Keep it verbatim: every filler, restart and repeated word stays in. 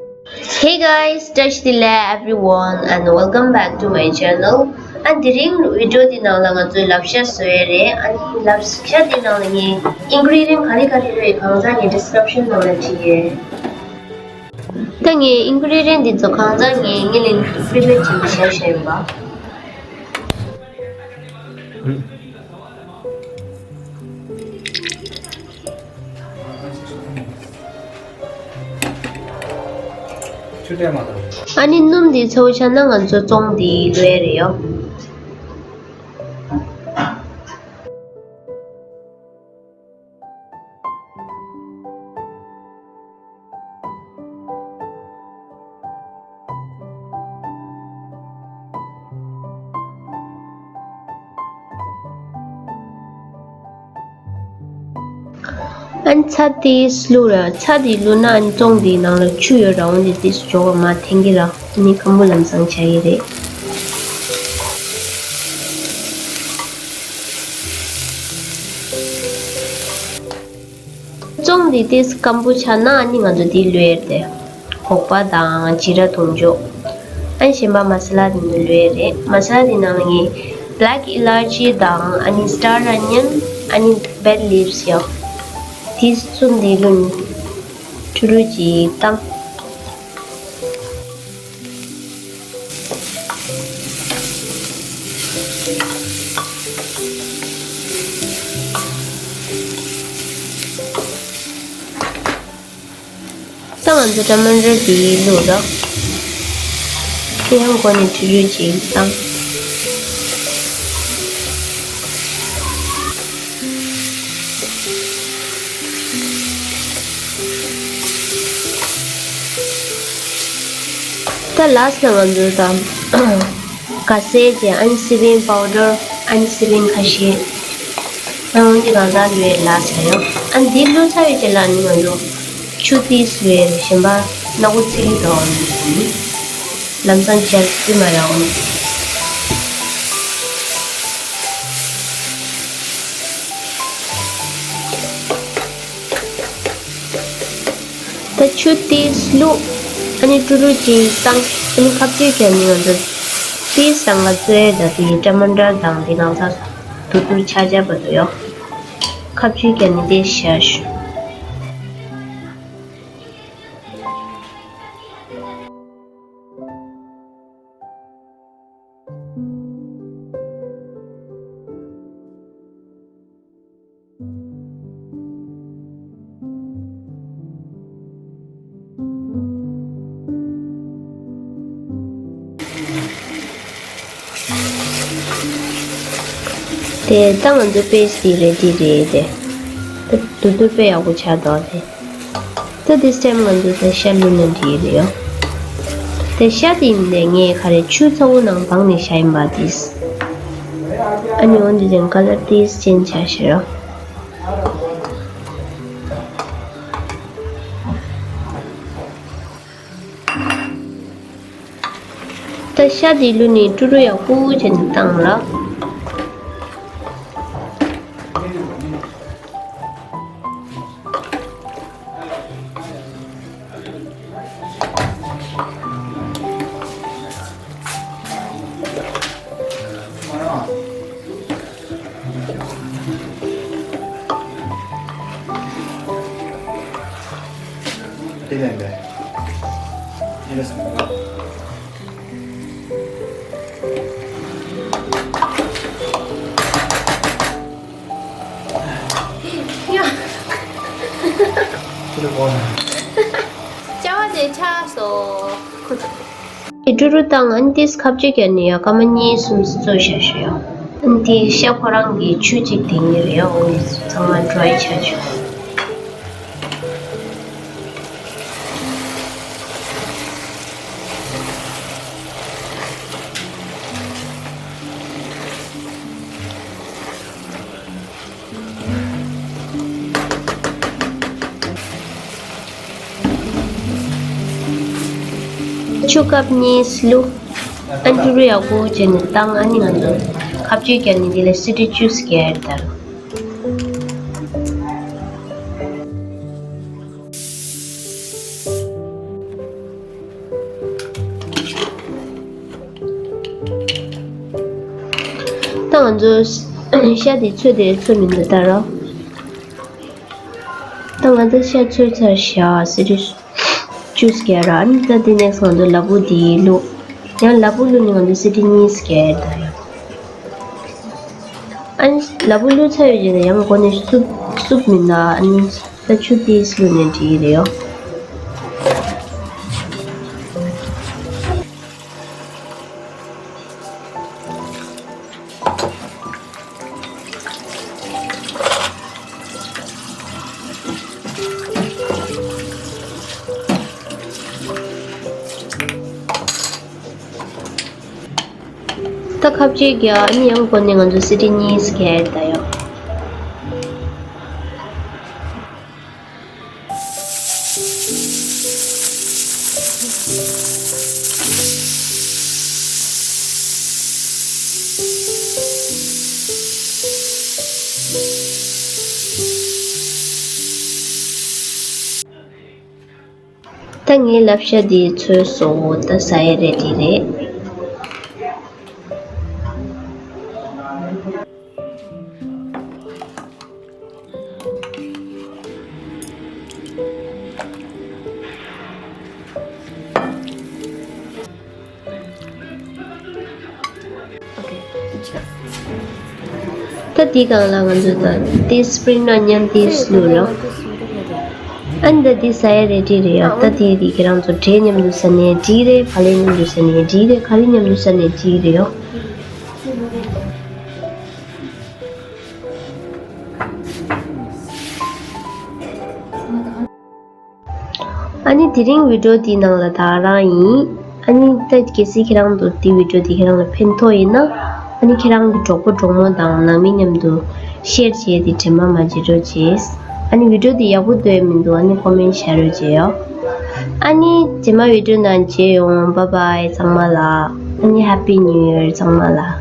Hey guys, Tashi Delek everyone and welcome back to my channel. ཨ་དེ་རིང་བི་ཌི་ཡོ་འདི་ནང་ལ་ང་ཚོས་ལབ་ཤ་བཟོ་ཡས་རེད། ཨ་ནི་ལབ་ཤ་འདི་ནང་ལ་ངས་ཨིན་གྷི་རི་ཌི་ཡན་ག་རེ་ག་རེ་རེད་གང་ཟག་ངས་ཌི་སི་ཀི་རིབ་ཤན་ནང་ལ་བྲིས་ཡོད། ད་ངས་ཨིན་གྷི་རི་ཌི་ཡན་འདི་ཚོ་གང་ཟག་ངས་ངའི་ལིང་ཊི་པི་རི་པེར་བྱས་ནས་བཞག་བཞག་ཡིན་པ། ཨ་ནི་སྣུམ་འདི་ཚོ་ཆ་ན་ང་ཚོ་བཙོང་འདི་ལོས་རེད་ཡོ། ཨན་ཚྭ་ཏིས་བླུགས་ར། ཚྭ་འདི་བླུགས་ན་ཨན་བཙོང་འདི་ནང་ལ་ཆུ་ཡོད་ར། འོན་ཏེ་ཏིས་འཇོག་མ་འཐེན་གི་ར། ཨ་ནི་སྐམ་པོ་ལམ་སང་ཆགས་ཀྱི་རེད། བཙོང་འདི་ཏིས་སྐམ་པོ་ཆགས་ན་ཨ་ནི་ང་ཚོ་འདི་ལོས་ཏེ། སྒོག་པ་དང་ཇི་ར་དུང་ཅོག་ཨན་གཞན་པ་མ་ས་ལ་འདི་ནི་ལོས་རེད། མ་ས་ལ་འདི་ནང་ལ་ངས་བྷེ་ལེག་ཨི་ལར་ཅི་དང་ཨ་ནི་སི་ཏར་ཨོ་ནི་ཡན་ཨ་ནི་བེ་ལིབ་སི་ཡོད། ཏིས་ཚུན་འདི་ལུན་ཁྲུ་རུ་ཅིག་བཏང་། ད་ང་ཚོ་ཊ་མ་ཊར་དེ་བླུགས་རོགས། དེ་ཡང་སྒོ་ནས་ཁྲུ་རུ་ཅིག་བཏང་། ད་ལཱས་ལ་ང་ཚོ་ད་ག་སེ་ཅེ་ཨན་སི་ལིང་པའུ་ཌར་ཨན་སི་ལིང་ཁ་ཤས་ཨང་ཀི་གང་ཟག་ལུས་ལ་ཟ་ཡོང་། ཨ་འདི་ལུས་ཚ་བའི་རྗེས་ལ་ནི་ང་ཚོ་ཆུ་ཏིས་ལུས་གཞན་པ་སྣ་ཁུ་ཚིག་གི་འགྲོ་བ་མི་འདུག་ལམ་སང་ཅར་ཙི་མ་ར་འོང་། ད་ཆུ་ཏིས་བླུགས། ཨ་ནི་ཀྲུ་ཀྲུ་ཅིག་བཏང་། ཨ་ནི་ཁ་བཅད་བརྒྱབ་ནི་ང་ཚོ་ཏིས་སང་ང་ཚོའི་ད་དེ་ཊ་མ་ཊར་དང་དེ་གང་ཟག་དུ་དུ་ཆ་ཆ་བ་དུ་ཡོ། ཁ་བཅད་བརྒྱབ་ནི་དེ་ཤ་ཤུ། དེ་ད་ང་ཚོ་པེ་སི་ཊི་རེ་ཌི་རེད་དེ། ད་དུ་དུ་དཔེ་ཡག་པོ་ཆགས་འདུག་དེ། ད་དེ་སི་ཊེམ་ང་ཚོ་ད་ཤ་བླུགས་ན་འགྲིག་རེད་ཡོ། དེ་ཤ་དེ་ཡིན་ནས་ངས་ག་རེ་ཆུ་ཚ་བོ་ནང་བང་ནས་ཤ་ཡིན་པ་དེས། ཨ་ནི་འོན་ཏེ་དེ་ཀ་ལར་དེས་ཅན་ཆ་ཤེས་རོགས། ད་ཤ་དེ་བླུགས་ནས་ཀྲུ་ཀྲུ་ཡག་པོ་བྱས་ནས་བཏང་ལ། དེ་ལས་འདས། ཨེ་རེ་སི་མ་ལ། ཡ། ཅི་རེད་གོ། ཅ་བ་དེ་ཆགས་སོང་། ཀྲུ་ཀྲུ་དང་ཨན་ཏིས་ཁ་བཅད་བརྒྱབ་ནས་ཡ་སྐར་མ་གཉིས་གསུམ་ཙམ་བཞག་ཤོག་ཡ། ཨན་ཏིས་ཤ་ཁོ་རང་གི་ཆུ་གཅིག་དེ་ཉིད་རེད་ཡ། འོ་ནི་ཚང་མ་ཌ་རའི་ཆགས་བྱུང་། ཆུ་ཀབ་གཉིས་བླུགས། ཨན་ཀྲུ་ཀྲུ་ཡག་པོ་བྱས་ནས་བཏང་། ཨ་ནི་ང་ཚོ་ཁ་བཅད་བརྒྱབ་ནས་དེ་ལ་སི་ཊི་རི་ཅུས་བརྒྱབ་དང་། ད་ང་ཚོ་ཤ་དེ་ཚོས་དེ་ཚོས་མི་འདུག་ད་རོ། ད་ང་ཚོ་ཤ་ཚོས་ཚར་བཞག་སི་ཏི་བཅུ་བསྐྱལ་ར། ཨ་ནི་ད་དེ་ནེགས་ང་ཚོ་ལ་ཕུག་དེ་བླུགས། ཡང་ལ་ཕུག་བླུགས་ནས་ང་ཚོ་སི་ཏི་གཉིས་བསྐྱལ་ད་ཡང་། ཨ་ནི་ལ་ཕུག་བླུགས་ཚར་ཡོད་ཀྱི་ན་ཡང་སྒོ་ནས་སུབ་སུབ་མི་འདུག་ཨ་ནི་ད་ཆུ་ཏིས་བླུགས་ནས་འགྲིག་གི་རེད་ཡོ། ད་ཁ་ཕྱེ་རྒྱག་ཨ་ནི་ཡང་སྒོ་ནས་ང་ཚོ་སི་ཏི་གཉིས་བསྐྱལ་ད་ཡོ། ད་ངའི་ལབ་ཤ་འདི་ཚོས་སོང་། ད་ཟ་ཡ་རེ་ཌི་རེད། ད་འདི་སྒང་ལ་ང་ཚོ་ད་འདི་སི་པི་རིང་ཨོ་ནི་ཡན་འདི་བླུགས་རོགས། ཨ་ནི་ད་འདི་ཟ་ཡ་རེ་ཌི་རེད་ཡ། ད་འདི་འདི་ཁྱེད་རང་ཚོ་འབྲས་མཉམ་དུ་ཟ་ནའི་འགྲིག་རེད། ག་ལེ་མཉམ་དུ་ཟ་ནའི་འགྲིག་རེད། ག་རེ་མཉམ་དུ་ཟ་ནའི་འགྲིག་རེད་ཡ། ཨ་ནི་དེ་རིང་བི་ཌི་ཡོ་འདིའི་ནང་ལ་ད་ག་རང་ཡིན། ཨ་ནི་ད་གལ་སྲིད་ཁྱེད་རང་ཚོ་འདི་བི་ཌི་ཡོ་འདི་ཁྱེད་རང་ལ་ཕན་ཐོགས་ཡིན་ན། ཨ་ནི་ཁྱེད་རང་གི་གྲོགས་པོ་གྲོགས་མོ་དང་ནང་མི་མཉམ་དུ་ཤེར་བྱས་ཏེ་དྲན་པ་མ་བརྗེད་རོགས་བྱེད། ཨ་ནི་བི་ཌི་ཡོ་འདི་ཡག་པོ་འདུག་མི་འདུག་ཨ་ནི་ཀོ་མེན་ཊི་བྱ་རོགས་བྱེད་ཡོ། ཨ་ནི་རྗེས་མ་བི་ཌི་ཡོ་ནང་མཇལ་ཡོང་། བྷའི་བྷའི་ཚང་མ་ལ། ཨ་ནི་ཧེ་པི་ནིའུ་ཡར་ཚང་མ་ལ།